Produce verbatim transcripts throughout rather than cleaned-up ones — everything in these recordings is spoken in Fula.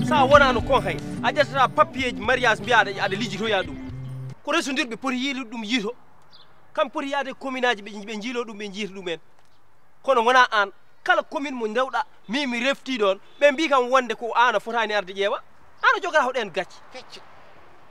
Sa wonano kon hay, a ƴettata papiyeji mariage mbiya aɗa aɗa lijjitoya ɗum. Ko resodirɓe poti yiilude ɗum yiito. Kam poti yaade e commune aji ɓe ɓe jiilo ɗum, ɓe jiita ɗum en. Kono wona an, kala commune mo ndewɗa, min mi refti ɗon, ɓe mbi kam wonde ko an a fotani arde ƴeewa. An a jogata ko ɗen gacce. Kecce.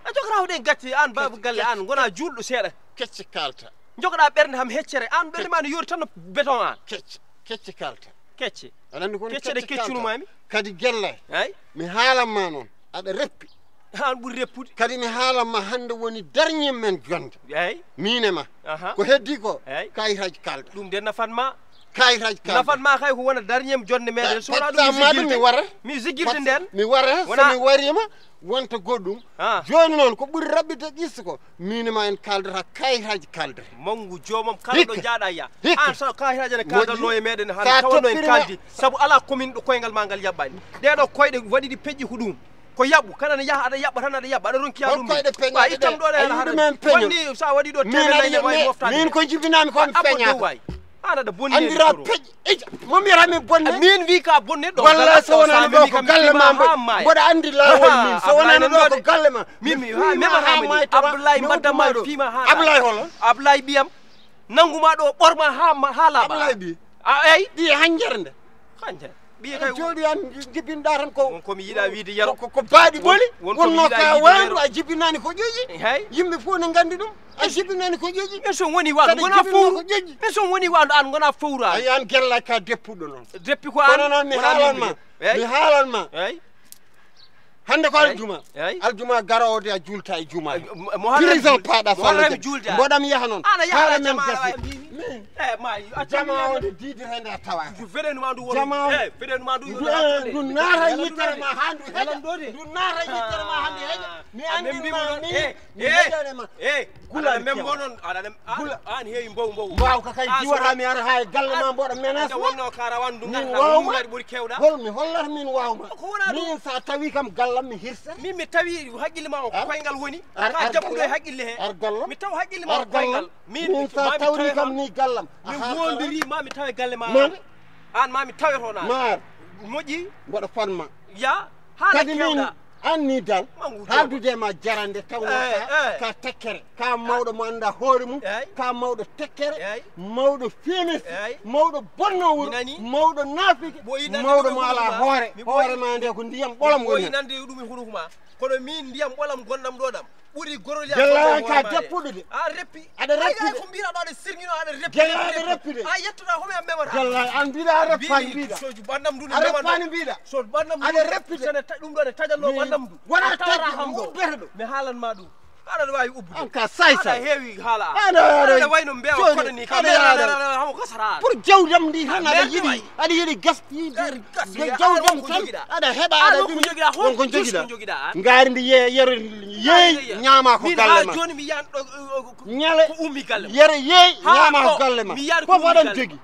A jogata ko ɗen gacce, an baaba galle, an gona juulɗo seeɗa. Kecce kalta. Jogoɗa ɓernde kam heccere, an ɓernde ma no yori tan no béton an. Kecce. Kecce kalta. Kecce. Aɗa anndi kono kecce ɗe keccunumami. Kadi gella. Ay. Mi haalan ma noon, aɗa reppi. An ɓuri reppude. Kadi mi haalan ma hannde woni dernier men jonde. Ay. Min e ma. Aha. Ko heddi ko, ay, kayitaji kalda. Ɗum de nafan ma. Kayitaji kalda. Nafan ma kay ko wona dernier jonde meɗen. So wona ɗum mi ziggirte. Mi ziggirte nden. Mi wara, so mi warima, wonta goɗɗum. Ah. Jooni noon ko ɓuri raɓɓitde qissa ko, min e ma en kaldata kayitaji kalda. Manngu joomam kala ɗo jaaɗa ya. Hikka. An so kayitaji ne kaldanno e meɗen hannde tawanno en kaldi. Sabu ala commune ɗo koyngal ma ngal yaɓɓani. Ɗeɗo koyɗe waɗi ɗi peƴƴi ko ɗum. Ko yaɓu, kala ne yaha aɗa yaɓɓa tan aɗa yaɓɓa, aɗa ronki yaha ɗum. Koyɗe peñaɗe ɗan. Ittam ɗo ɗa yala haɗa. Wonni sa waɗi ɗo temen nayi ne wawi moftade. Min ko jibinami ko mi feñata. An aɗa bonni. Andira peƴƴi. Ija, mo mbiyata min bonne? Min wi ka bonne ɗo. Walla so wonani ɗo ko galle ma mboɗa andi lawol min. So wonani ɗo ko galle ma. Min mi ha mema ha mani. Abdoulaye mbadda ma fima ha. Abdoulaye holo? Abdoulaye ɓiyam. Nanguma ɗo ɓorma ha ha laaɓa. Abdoulaye ɓi. A eyi? Ɓiye hanjere nde. Hanjere. Ɓiye kay jooɗi an jibinɗa tan ko. Won ko mi yiɗa wiide yaro. Ko ko baaɗi boli. Wonno ka wandu a jibinani ko ƴoƴi. Hay. Yimɓe fof ne nganndi ɗum. A jibinani ko ƴoƴi. En son woni wandu gona fowru. En son woni wandu an gona fowru. Ay an gella ka deppuɗo noon. Deppi ko an. Kono noon mi haalan ma. Mi haalan ma. Eyi. Hannde ko aljuma. Aljuma garoowo de a juulta e juma. Prison paaɗa salla. Mboɗam yaha noon. Haala men gasi. Jama o de diidir hannde a tawa. Jama o. Ndu naata yittere ma haa ndu heƴa. Ndu naata yittere ma haa ndu heƴa. Mi anndi ma ni. Mi heƴane ma. Gula aɗa membo noon aɗa nem. Gula an heewi mbow mbow. Mbawka kay jiwata mi ara haa e galle ma mboɗa menace. Wonno ka rawan ɗum min wawma. Ɓuri kewɗa. Hol mi hollata min wawma. Min sa tawi kam gallam mi hirsa. Min mi tawi haqqille ma o koyngal woni. Ka jabbuɗo e haqqille he. Ar gallam. Mi taw haqqille ma o koyngal. Min sa tawi kam ni gallam. Mi wondiri ma mi tawi galle ma. An ma mi tawe toon an. Maar. Moƴƴi. Mboɗo fanma. Ya. Haala kewɗa. An ni dal, haaldude ma jarande tawnoo ka tekkere, ka mawɗo mo annda hoore mum, ka mawɗo tekkere, mawɗo fenesi, mawɗo bonnowuro, mawɗo naafiki, mawɗo mo alaa hoore. Hoore ma nde ko ndiyam ɓolam woni. Nande ɗum e hunuko ma. Kono min ndiyam ɓolam gonɗam ɗo ɗam ɓuri gorol ya. Gella an ka deppuɗo de. A reppi. Aɗa reppi de. Ko mbiraɗo aɗa sirgino aɗa reppi. Gella aɗa reppi de. A yettuɗa homo e memata. Gella an mbiɗa a reppani mbiɗa. Soju ɓandam ndu. A reppani mbiɗa. So ɓandam ndu. Aɗa reppi de. Sene ɗum ɗo ne tajallo ɓandam ndu. Wona taji ɗum ubbere ɗo. Mi haalan ma ɗum. Aɗa wawi ubbude. An ka say say. Aɗa heewi haala. Aɗa wayno mbewa koɗo ni kam. Hamo gasara. Pour jawdam ndi tan aɗa yiɗi. Aɗa yiɗi gas. Jawdam tan aɗa heɓa aɗa ɗum wonko jogiɗa. Ngaari ndi yero yeey ñaama ko galle ma. Ñale yero yeey ñaama ko galle ma. Fof aɗan jogi.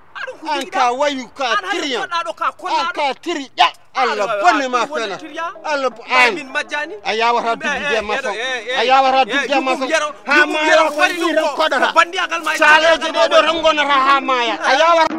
An ka wayu ka trian. An ka tiri ƴa. Allah bonni ma fena. Allah an a yawata duggude ma saw. A yawata duggude ma saw. Ha maya ko woni tan koɗata. Saleeje ɗe ɗo tan gonata ha maya. A yawata.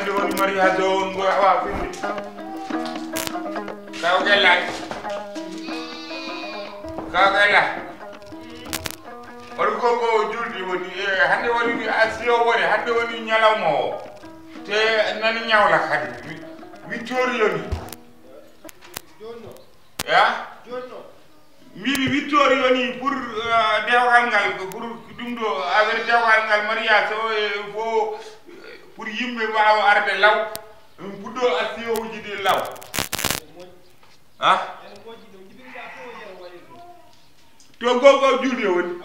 Woni mariage o, on ngo awa fimde. Kaw Gella. Kaw Gella. Oɗo ko ko julɗi woni, e, hannde woni asiyo woni, hannde woni ñalawma o. Te nani ñawla kadi. Wi-, wittori yoni. Ya? Min wittori yoni pour, euh, dewgal ngal, pour ɗum ɗo affaire dewgal ngal, mariage o e fof, pour yimɓe mbaawa arde law, min puɗɗo asiyowuji ɗi law. Ha? To gogo julde woni.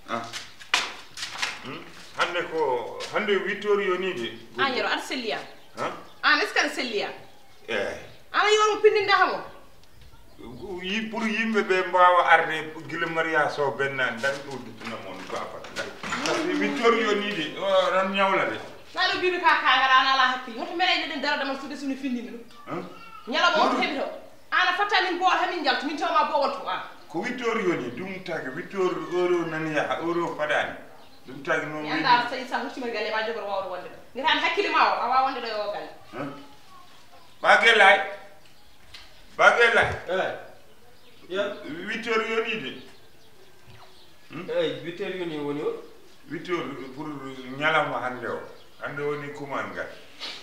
Ah. Hmm? Hannde ko, hannde wittori yoni de. An yero aɗa selli an. Ha? An est-ce que aɗa selli an? Eh. Ana yoro pindinde hamo? Yi-, pour yimɓe ɓe mbaawa arde gila mariage o benna, dari ɗo duttuna mon ko afata. Dari. Parce que wittori yoni de, o, ɗon ñawla de. Na ɗo bibi ka kagara ana ala hakkil. Hoto mere ɗen dara dama sude sunu findinde ɗum. Hein? Ñalawma o to heɓi to. Ana fatta min bool hamin jalto, min tawma bool to an. Ko wittori yoni, ɗum tagi wittori euro nani yaha, euro fadani. Ɗum tagi noon. Mi annda so tawi sa huccima galle ma jogor wawde wonde ɗo. Ngirani hakkille ma o, a wawa wonde ɗo e o galle. Hein? Ba Gellay. Ba Gellay. Eh. Ya. Wittori yoni de. Hmm? Eh, wittori yoni woni o? Wittori pour ñalawma hannde o. Hannde woni kuman ngal.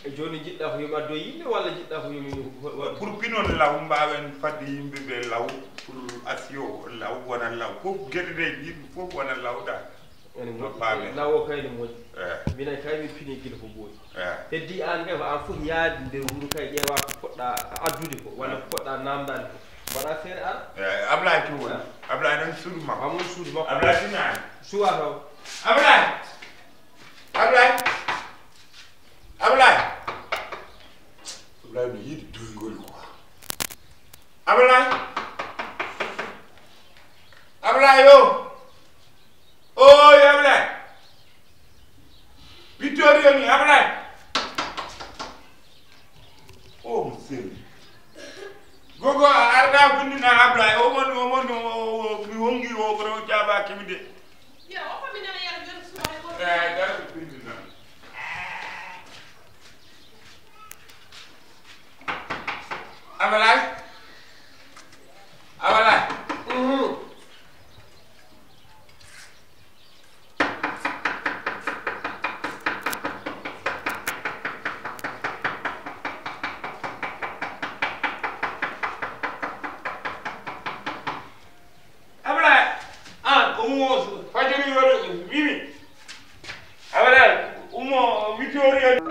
E jooni jiɗɗa ko yomi addo yimɓe walla jiɗɗa ko yomi wa-, wa-, pour pinon law, mbaawen fadde yimɓe ɓe law, pour asiyo law wona law. Fof geɗe ɗe yimɓe fof wona law da. Ene moƴƴi. Paame. Law o kay ne moƴƴi. Eh. Minen kay min pini gila ko ɓooyi. Eh. Heddi an kay ko an fof yaade nder wuro kay ƴeewa ko poɗɗa addude ko, walla ko poɗɗa namdade ko. Mbaɗa seeɗa an. Eh, Ablaye Touré. Ah. Ablaye nan suudu makko. Amun suudu makko. Ablaye Touré. Suwa taw. Ablaye! Ablaye! Ablaye! Ablaye no yiɗi doygol quoi. Ablaye! Ablaye yo! Oy, Ablaye! Victorio ni, Ablaye! Oh, mon chéri. Gogo, a arda findina Ablaye. O mon, o mon, o, o, o, mi wongi o, kono o jaabaki mi de. Ya, o ko mi nana yar, yar suwa, e ko. Eh, dara findina. Ablaye? Ablaye? Mhm. Ablaye, an, ko mo fajiri yoro mimi. Ablaye, umo Victoria.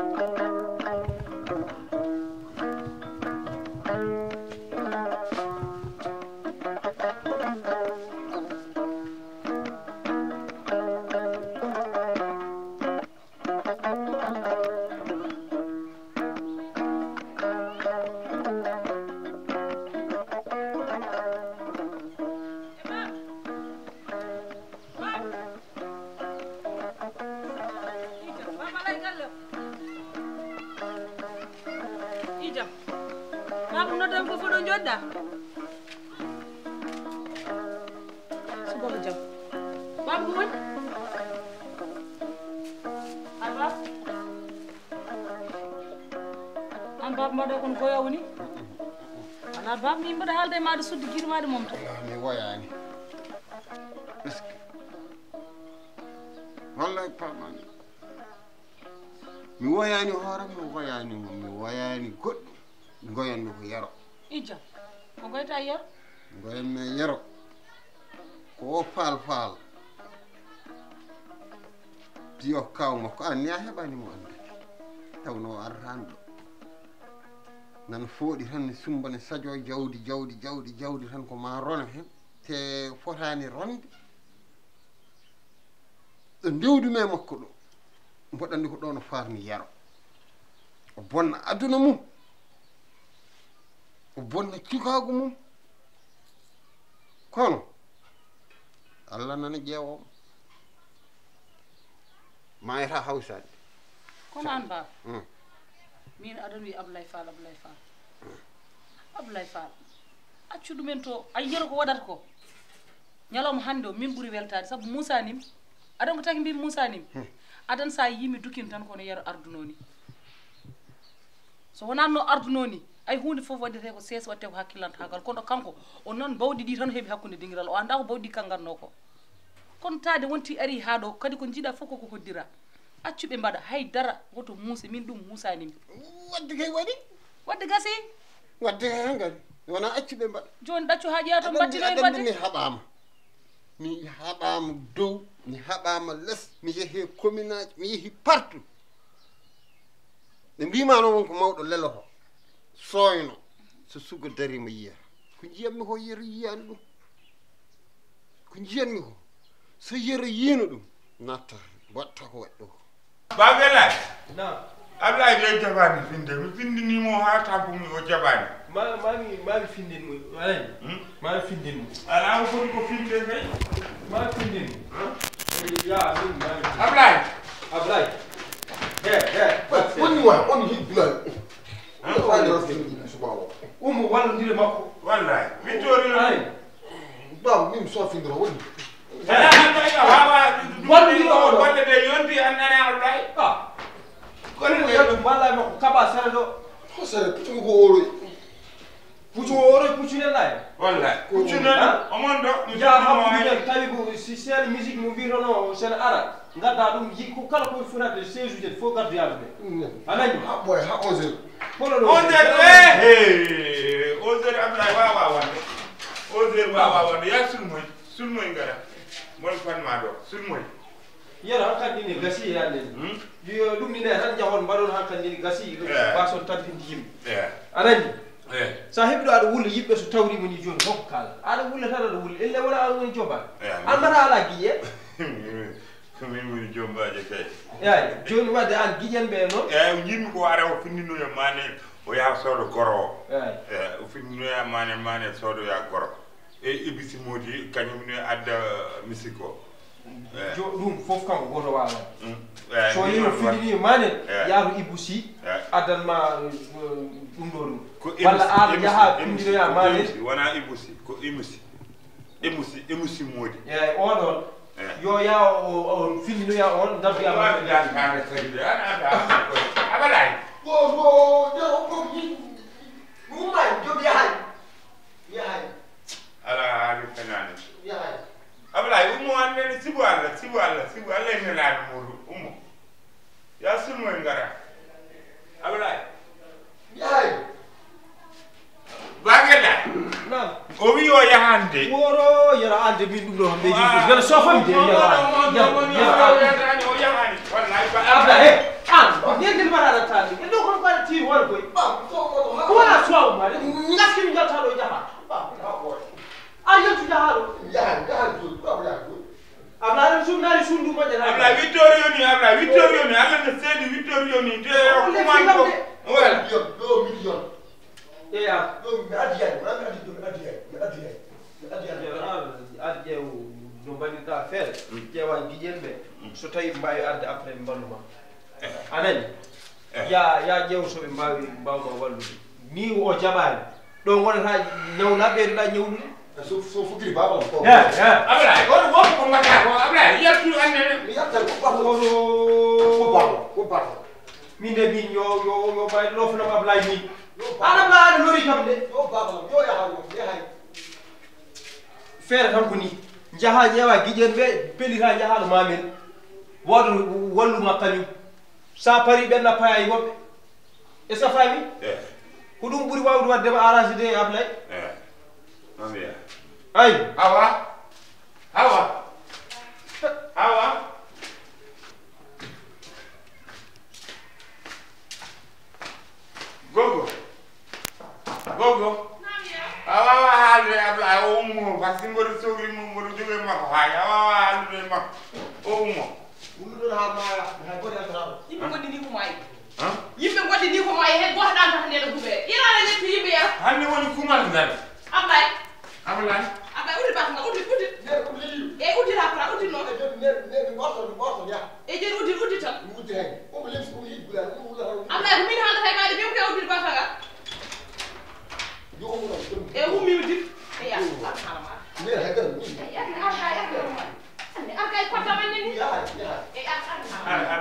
Ijam. Babu noddan ko fodo jodda. Subaka jam. Babu mo woni? Abba. An baaba mbaɗa kon goya woni? Ala baaba min mbaɗa haalde e maɗa suddi giɗo maɗa momta. Wallaahi mi woyaani. Est-ce que? Wallaahi paamaani. Mi woyaani hooram, mi woyaani mo, mi woyaani goɗɗo. Mi goyanmi ko yero. Ijja, ko goyta yero? Goyanmi e yero. Ko o faal faal. Piyo kaw makko, an ni a heɓani mo annde. Tawno o arrani ɗo. Nan fooɗi tan ne sumba ne sajo jawdi, jawdi, jawdi, jawdi tan ko ma rono hen. Te fotani ronde. Ɗo ndewdumi e makko ɗo, mboɗo anndi ko ɗo no faarni yero. O bonna aduna mum, o bonna cukaagu mum. Kono Allah nana ƴeewa mo. Maayata hawsaade. Kono an, baaba, hmm, min aɗon wi Ablaye Fall, Ablaye Fall. Ablaye Fall, accu ɗumen to, a yiyata ko waɗata ko. Ñalawma hannde o, min ɓuri weltaade, sabu muusanim. Aɗon ko tagi mbimi muusanim? Hmm. Adan sa yii mi dukin tan kono Yero ardunoo ni. So wonanno ardunoo ni, ay huunde fof waɗetee ko sees, waɗetee ko hakkilantaagal. Kono kanko, o nan bawɗi ɗi tan heɓi hakkunde dingiral. O anndaa ko bawɗi ɗi kanngatnoo ko. Kono taade wonti ari haa ɗo, kadi ko njiɗa fof koko hoddira. Accu ɓe mbaɗa, hay dara woto muuse, min ɗum muusaani mi. Waɗde kay waɗi. Waɗde gasi. Waɗde kay han kadi. Wona accu ɓe mbaɗa. Jooni ɗaccu haa ƴeewa to mbattinoyen waɗde. Mi haɓaama. Mi haɓaama dow, mi haɓaama les, mi yehi commune aji, mi yehi partout. Ɓe mbiima noon won ko mawɗo leloto, sooyno, so sugo dariima yiya. Ko njiyatmi ko Yero yiyaani ɗum. Ko njiyatmi ko, so Yero yiino ɗum, natta, waɗta ko waɗi ɗo. Baaba Elaaji. Naam. Ablaye de jaɓaani finde. Mi findinii mo haa tampumi o jaɓaani. Ma, ma mi, ma mi findin mo. Alay. Hmm? Ma mi findin mo. Alaa o foti ko finde kay. Ma mi findin mo. Huh? Eh, ya, min, ma mi findin. Ablaye. Ablaye. He, he. Woni wa, on hi Bilal. Huh? Woni wa, on hi Bilal. Umu wallondire makko. Wallahi. Victoria. Alay. Baba, min so findiro woni. Wallondiro o ɗo. Golle ɗe yonti annana Ablaye. Ah. Golle ɗe yonti. Walla makko kaba sere ɗo. Ko sere, puccu ko oroy. Puccu oroy, puccu ne lay. Wallahi. Puccu ne, omon ɗo. Ya ha puccu ne tawi ko si seen musique mo mbiytono seen ara. Ngadda ɗum yi ko kala ko fotata seize uji fof gaddu yaadude. A nani? Ha ɓooy, ha onze heures. Kono ɗo onze heures, eh, eh, onze heures Ablaye wawa wonde. Onze heures wawa wonde. Ya sulmoy, sulmoy ngara. Mon fanma ɗo, sulmoy. Yero hankadi ne gasi yande. Hmm? Yo ɗum ni ne tan jahon mbaɗon hankadi ne gasi. Eh. Bason tampinde yimɓe. Eh. A nani? Eh. Sa heɓi ɗo aɗa wulla yimɓe so tawrima ni joni hokko kala. Aɗa wulla tan aɗa wulla. Elle wona an woni joba. Eh, an mbaɗa ala giƴe. Ko min woni jombaajo kay. Eeyi, jooni wadde aan giƴen ɓe noon? Eeyi, o njiɗmi ko ara o findinoya mane, o yaha soodo goro o. Eeyi. Eeyi, o findinoya mane, mane soodoya goro. E Ibisi Moodi, kañum ne adda misik o. Eeyi. Jo-, ɗum fof kanko gooto waawa. Mm. Eeyi, so yehi o findini mane, eeyi, yaha to Ibusi, eeyi, addan ma, eh, ɗum ɗo ɗum. Ko Ibusi, walla aan yaha findinoya mane. Ibusi, wona Ibusi, ko Imusi. Emusi, Emusi Moodi. Eeyi, oɗon. Eeyi. Yo yaa o, o, o fillinoya on, ngaddoya ma. Ɗum waɗi dan kaane kadi de, ana, ana, ana, ko, abalay. Ko, ko, ɗo, ko, mi, mi ummaani, joom yahay. Yahay. Ala haali fenaani. Yahay. Abalay, ummo an nene, sibu Allah, sibu Allah, sibu Allah e nelaaɗo muuɗum, ummo. Ya sulmoy ngara. Ablaye. Yahay. Bagel la. Naam. O wi o yahande. Woro yara ande min ɗum ɗo hande. Yara sofam de yara. Yara, yara. O yahani. Wallahi ba. Ablaye. An. Nden den mara da tani. Ndo ko ko ti wor koy. Ko wala suwa ma de. Ngaski min jalta ɗo jaha. A yaltu jaha ɗo. Yahan, yahan jooni. Ko Ablaye jooni. Ablaye ɗum sunnaari sunndu moƴƴa. Ablaye wittorio ni, Ablaye wittorio ni, Allah no seedi wittorio ni, te o kuman ko. Wala. Ɗo million. Eya. Ɗo mi addi yani, wala mi addi ɗo mi addi yani, mi addi yani. Mi addi yani. Addi ƴeew no mbaɗirta feere. Ƴeewa giƴen ɓe. So tawi mbawi arde après mballuma. A nani? Ya, ya ƴeew so ɓe mbawi, mbawma wallude. Ni o jaɓani. Ɗo gonata ñawla, ɓeyduɗa ñawlude. So, so fuɗɗiri baba ko. Ya, ya. Ablaye, on woto ko mbaɗa ko, Ablaye, yaltu annene. Mi yalta ko baba. Ko baba, ko baba. Min de min yo, yo, yo ɓay lofnam Ablaye min. Yo baba. An Ablaye aɗa lori kam de. Yo baba, yo yaha, yo yaha. Feere tan ko ni. Njaha ƴeewa giƴen ɓe, pellita njaha ɗo mamen. Wooto walluma kañum. Sa pari ɓenna paya e woɓɓe. Est-ce que a faami? Eh. Ko ɗum ɓuri waawde waɗde ma arrangé de, Ablaye. Eh. Ma mbiya. Ay. Awa. Awa. Awa. Gogo. Gogo. Naam, ya. A waawaa haalde Ablaye, o ummo, par ce que mboɗo sohli mo, mboɗo jogii makko haay. A waawaa haaldude e makko, o ummo. Wulluɗon haa maaya, hay gooto yaltataa ɗo. Yimɓe goɗɗi ni ko maayi. Han? Yimɓe goɗɗi ni ko maayi, hay gooto ɗaantata ndeɗo huɓeere. Yero aɗa ƴetti yimɓe yero. Hannde woni kumal ngal. Ablaye. Ablaye. Ablaye, uddi baafa ngal, uddi, uddi. Ndeer ko leliyo. E uddi raa kora, uddi noon. E jooni ndeer, ndeer mi ɓorto, mi ɓorto, yaha. E jooni uddi, uddi tan. Mi uddi hay. Omo lemsi, omo yiɗi gulaali, omo wulla tan, omo yiɗi. Ablaye, ko min haalata e maaɗa, min ko uddi baafa ngal. Yo omo ɗon, ɗum. E ummi mi dit. E ya, mm, alhaala ma. Ndeer hay tan, mm. E ya, alhaala, ya, alhaala ma. Anne, arga e kotta man ni. Yaha, yaha. E ya, alhaala ma.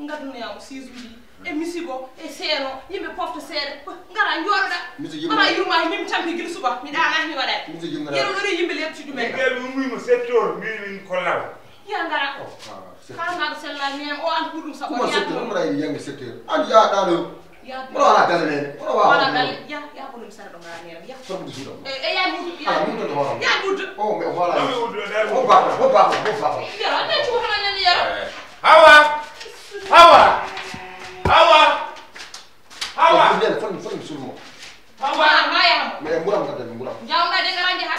Ngaddunoyaa mo siisuuji e misigo e seeno, yimɓe pofta seeɗa, ngara njooɗoɗa. Misigo yimɓe. Alaa yurmaaki, min mi tampi gila suba, mi ɗaanaaki, mi waɗaaki. Misigo yimɓe. Yero ɗo yimɓe leɓti ɗumen. Ɓe ummii mo sept heures, mbii min ko law. Ya ngara. Oh, ah, sept heures. Kaa ngaɗo sella, mi o an ɓurɗum sabu. Kuma sept heures, ɗum rayi yange sept heures. An ya ɗaano. Ya. Wala wala galle ne. Wala wala. Wala galle. Ya, ya ko ɗum sara ɗo ngara nera. Ya. Sabu ɗum suuɗa. E, e ya mudu. Ya. Ala mudu to wala. Ya mudu. Oh, mais wala. Wala mudu, wala mudu. Oh, baba, oh, baba, oh, baba. Ya, an ci wala nan ya. Hawa. Hawa. Hawa. Hawa. Oh, ɗum ɗen fon, fon sulmo. Hawa. Ma, ma ya. Mais mburam ka dem mburam. Jawna de ngara njaha.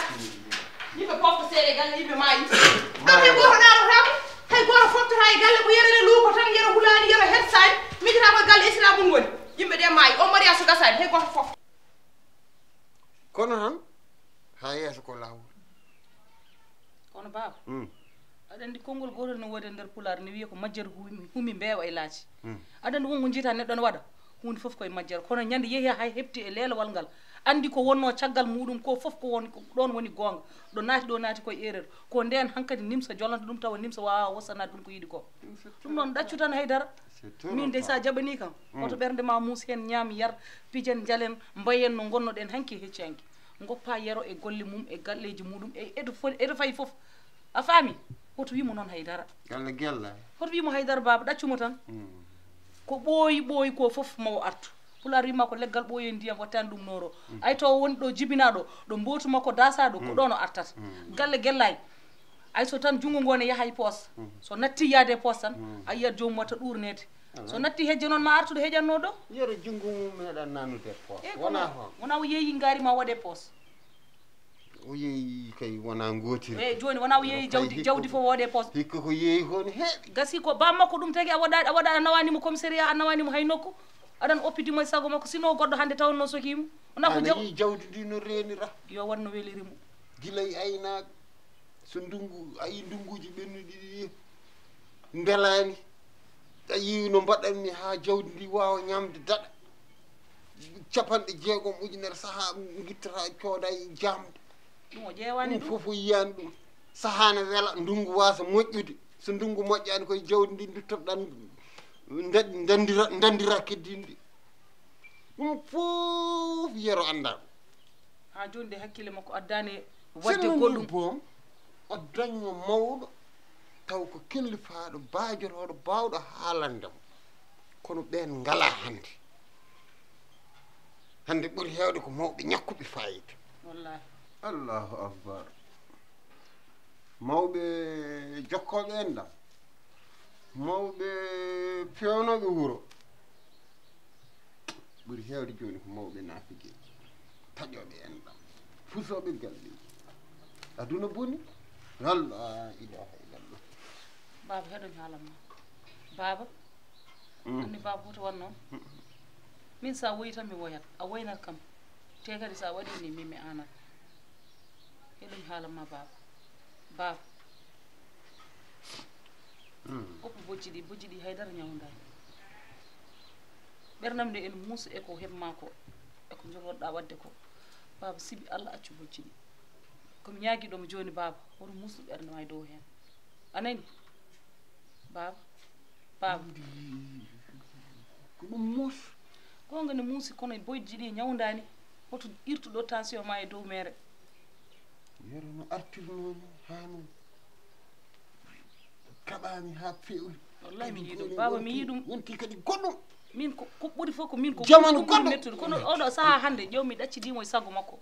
Yimɓe pofta seeɗa e galle, yimɓe maayi. Maayi. Hay gooto daarotaako, hay gooto foftataa e galle, ko yero ne luuko tan, yero hulaani, yero hersaani, miijata ko e galle Esra mum woni. Yimɓe ɗe maayi, o mariage so gasaani, hay gooto fofta. Kono tan, haa yeeso ko laawol. Kono baaba, mm, aɗa anndi konngol gootol no woodi e nder Pulaar, ne wiya ko majjere humi, humi mbeewa e laaci. Mm. Aɗa anndi won ko njiyata neɗɗo ne waɗa, huunde fof koye majjere. Kono ñande yehi hay heɓti e leelewal ngal, anndi ko wonnoo caggal muuɗum ko fof ko won, ko ɗoon woni goonga. Ɗo naati, ɗo naati koye erreur. Ko ndeen hankadi nimsa jolanta ɗum, tawa nimsa waawaa wosanaade ɗum ko yiɗi ko. Ɗum noon ɗaccu tan haydara. Min de, so a jaɓanii kam, mm, woto ɓernde ma muus heen, ñaam, yar, pijen, njalen, mbayen no ngonnoɗen hanki e hecci hanki. Ngoppa yero e golle mum, e galleeji muuɗum, e eto fo-, eto fayi fof. A faami? Woto wiy mo noon haydara. Galle gella. Woto wiy mo haydara, baaba, ɗaccu mo tan. Mm. Ko ɓooyi ɓooyi ko fof, ma o artu. Pulaar wiy ma ko leggal ɓooyi e ndiyam, wattaani ɗum nooro. Mm. Ay to woni ɗo jibinaa ɗo, ɗo mbootu makko daasaa ɗo, ko, mm, ɗoon o artata. Mm. Galle gellaay. Ay so tan junngo ngoo ne yaha e poos. Mm. So natti yahde e poos tan, mm, a yiyat joomum watta ɗuurneede. So natti hejje noon ma artude heƴatnoo ɗo. Yero junngo mum meeɗa nanude e poos. Eey, wona, kono wona o yeeyi ngaari ma waɗe poos. O yeeyi kay wona ngootiri. Eey, jooni wona o yeeyi jawdi, jawdi fof waɗe poos. Hikka ko yeeyi ko ne heewi. Gasi ko baam makko ɗum tagi a waɗa, a waɗa, a nawaani mo commissariat, a nawaani mo hay nokku. Aɗan oppidi mo e sago makko, sinon goɗɗo hannde tawnoo sokii mo. Wona ko jaw- yii jawdi ndi no reenira. Yo waɗ no weliri mo. Gila e aynaaɓe. So ndunngu, a yii ndunnguuji ɓennuɗi ɗi mbelaani. A yii no mbaɗanmi haa jawdi ndi waawa ñaamde daɗa. Capanɗe jeegom ujunere sahaa ngittata cooda e jaamde. Ɗum o ƴeewaani ɗum. Ɗum fof o yiyaani ɗum. Sahaa ne wela, ndunngu waasa moƴƴude. So ndunngu moƴƴaani koye jawdi ndi nduttoɗan nda-, ndandira, ndandira keddindi. Ɗum fof yero anndaa. Haa jooni de hakkille makko addaani e waɗde goɗɗum. Sinno ni boom, o dañno mawɗo, taw ko kellifaaɗo, baajorooɗo, baawɗo haalande mo. Kono ɓeen ngalaa hannde. Hannde ɓuri heewde ko mawɓe ñakkuɓe faayiida. Wallaahi. Allahu akbar. Mawɓe jokkooɓe enɗam. Mawɓe peewnooɓe wuro. Ɓuri heewde jooni ko mawɓe naafigeeji, taƴooɓe enɗam, fusooɓe galleeji. Aduna boni. La ilaha illallah. Baaba, heɗo mi haalan ma. Baaba, mm, anndi baaba hoto waɗ noon. Mm. Min so a woyi tan mi woyat, a woynat kam. Te kadi so a waɗii ni min mi aanat. Heɗo mi haalan ma baaba. Baaba. Mm. Oppu bojji ɗi, bojji ɗi haydara ñawndaani. Ɓernam nde ene muusa e ko heɓ maa ko, e ko njogorɗaa waɗde ko. Baaba, sibi Allah, accu bojji ɗi. Ko mi ñaagiiɗo mo jooni, baaba, woto muusnu ɓernde maa e dow heen. A nani? Baaba, baaba. Ko ɗum muus. Goonga ne muusi, kono bojji ɗi ñawndaani. Woto irtu ɗo tension maa e dow meere. Yero no artirnoo ni, haa no kaɓaani haa feewi. Wallahi mi yiɗum. Baaba, mi yiɗum. Wonti kadi goɗɗum. Min ko, ko ɓuri fof ko min ko, jamanu ko ɓuri goɗɗo mettude. Kono oɗo sahaa hannde, ƴeew mi ɗaccidiimo e sago makko.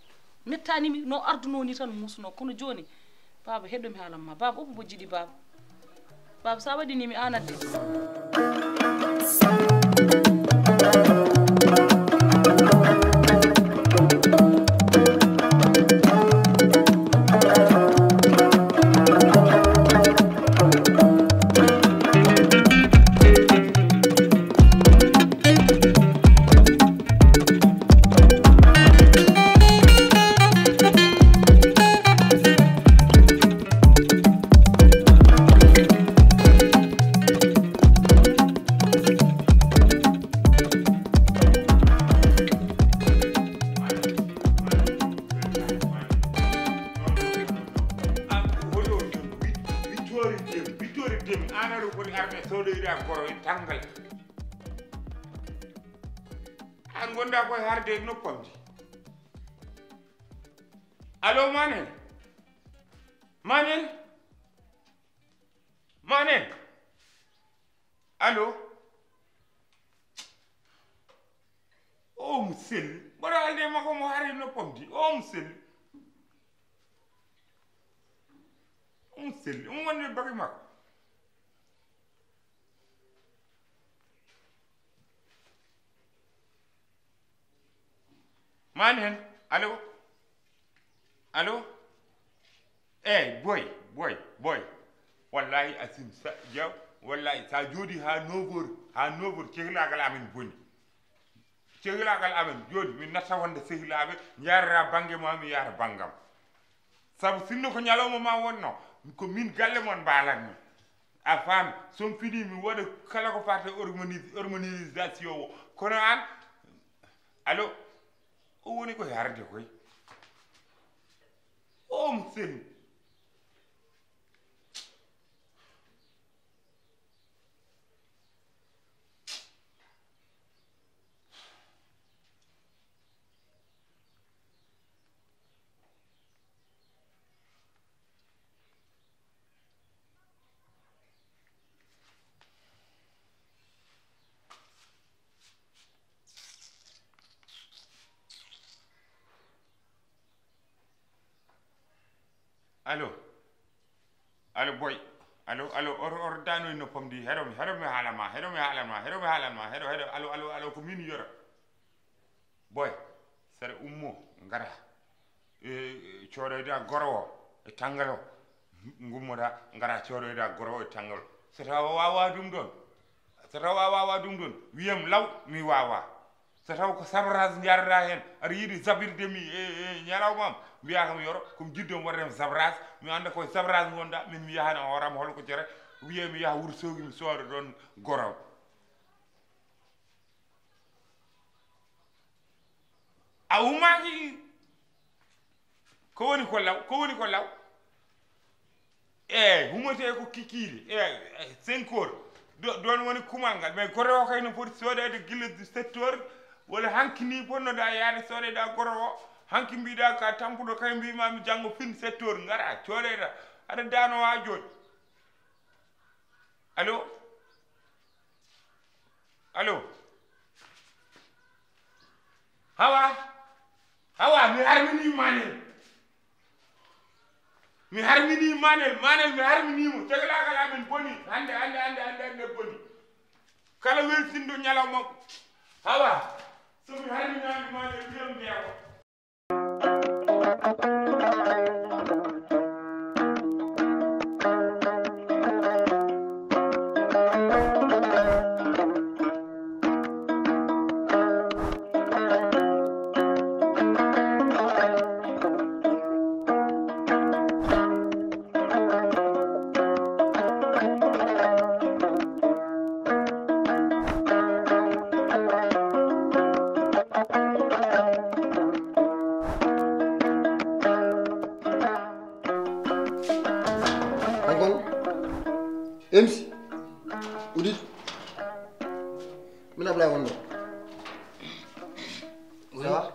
Mettaani mi no ardunoo ni tan muusnoo. Kono jooni, baaba, heɗo mi haalan ma. Baaba, oppu bojji ɗi, baaba. Baaba, so a waɗii ni mi aanat de. Soɗoyra goro e tanngal. An ngonɗaa koye harde e noppam di. Allo, Manel? Manel? Manel? Allo? O mo selli. Mboɗo haalde e makko, mo hari noppam di. O mo selli. O mo selli. Omo wonde bagi makko. Manel? Allo? Allo? Eyi, boy, boy, boy. Wallahi asim, sa, jaw, wallahi, sa jooɗi ha neuf heures, ha neuf heures, cehlaagal amen boni. Cehlaagal amen jooɗi, min natta wonde sehilaaɓe, njaarata bannge ma, mi yahata banngam. Sabu sinno ko ñalawma ma wonno, ko min galle mon mbaalatmi. A faami, so mi fini, mi waɗa kala ko fate organis-, organisation o. Kono an, allo, o woni ko yarde koy. O mo seni. Allo? Allo, boy? Allo, allo, oto, oto daanoy noppam di. Heɗo mi, heɗo mi haalama, heɗo mi haalama, heɗo mi haalama, heɗo, heɗo, allo, allo, allo, ko min Yoro. Boy, saɗa ummo, ngara. E, e, coɗoyda goro o e tanngal o. Ngummoɗa, ngara coɗoyda goro o e tanngal o. So tawa wawa ɗum ɗon, so tawa wawa ɗum ɗon, wiyam law, mi wawa. So taw ko sabrage njaarata heen, aɗa yiɗi jabirde mi e, e ñalawma am, mbiya kam Yoro, ko mi jiɗɗo mi waɗata sabrage, mi annda koye sabrage ngonɗa, min mi yahani hooram hol ko jere, wiye mi yaha Wuro Soogi, mi sooda ɗon goro. A ummaki? Ko woni ko law? Ko woni ko law? E, humotee ko kikiiɗe. E, cinq heures. Do-, ɗon woni kumal ngal. Mais goro o kay no foti soodeede gila sept heures. Walla hanki ni ponnoɗaa yaade soodeɗaa goro o. Hanki mbiɗa ka tampuɗo kay mbima mi janngo fin sept heures. Ngara, coodeɗa. Aɗa daano ha jooɗi. Allo? Allo? Hawa? Hawa, mi harmini Manel. Mi harmini Manel, Manel mi harmini mo. Tegalaagal amen boni. Hande, hande, hande, hande, hande boni. Kala weltindo ñalawma. Hawa? So mi harminaani Manel, wiyam jeego. Hankon M C Udit. Min Ablaye wonno. Ça va?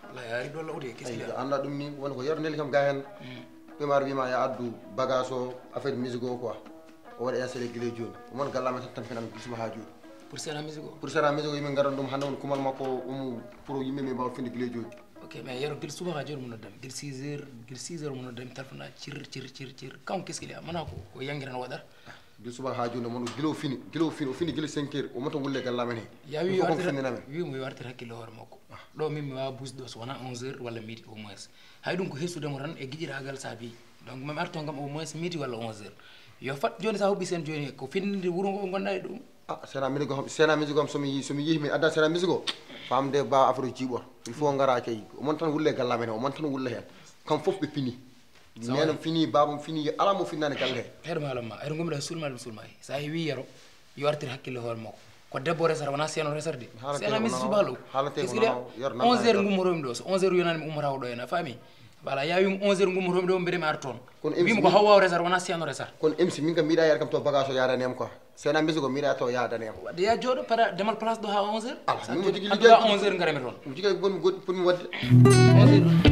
Ablaye ari ɗo lawde. Ay, a annda ɗum ni, woni ko Yero neli kam ga hen. Ɓe mar wima ya addu bagage o, affaire musique o quoi. O waɗa installé gila jooni. O mon gallama tan tan finan gila suba ha jooni. Pour sena musique o? Pour sena musique o, yimɓe ngaran ɗum hannde on kumal makko, um, pour yimɓe ɓe mbawa finde gila jooni. Ok, mais Yero gila suba ha jooni mo noddami. Gila six heures, gila six heures mo noddami, téléphone a cir, cir, cir, cir. Kam qu'est-ce qu'il y a? Mana ko, ko yangiran waɗata? Gila suba ha jooni, mon gila o fini, gila o fini, o fini gila cinq heures, o mota wulle galla men he. Ya wi wartir, wi mo wartir hakkille hoore makko. Ɗo min mi wawa buusde ɗo so wona onze heures walla midi au moins. Hay ɗum ko hesude mo tan e giƴiragal saabi. Donc min arto ngam au moins midi walla onze heures. Yo fat jooni sa huɓɓi sen jooni ko findinde wuro ngo gonɗa e ɗum. Ah, sena musique o, sena musique o, somi yi-, somi yihi mi adda sena musique o. Famde ba afro jiiɓor. Il faut ngara kay. O mon tan wulle galla men he, o mon tan wulle hen. Kam fof ɓe pini. Neenam fini, babam fini, ala mo finnani galle he. Heɗo maalam ma, heɗo gomɗa sulma ɗum sulma he. Sa hewi Yero, yo artir hakkille hoore makko. Ko debbo resata, wona seeno resata de. Sena musique subalo. Haalate ko noon, Yero nan onze heures gummoromi ɗo, so onze heures yonani mi ummotako ɗo hen, a faami? Voilà, ya wimo onze heures ngummotomi ɗo mbeɗemi ara toon. Kono Wimo ko hawa o resat wona siyano resat. Kono M C min kam mbiɗa yaade kam to bagage o yadanema quoi. Sena musique o mbiɗa to yadanema. Waɗde ya jooɗo para demal place ɗo ha onze heures. Ala min mo jogui Haddu ha onze heures ngarami toon. Mi jogui gonmi goɗɗi pour mi wadde. Onze heures.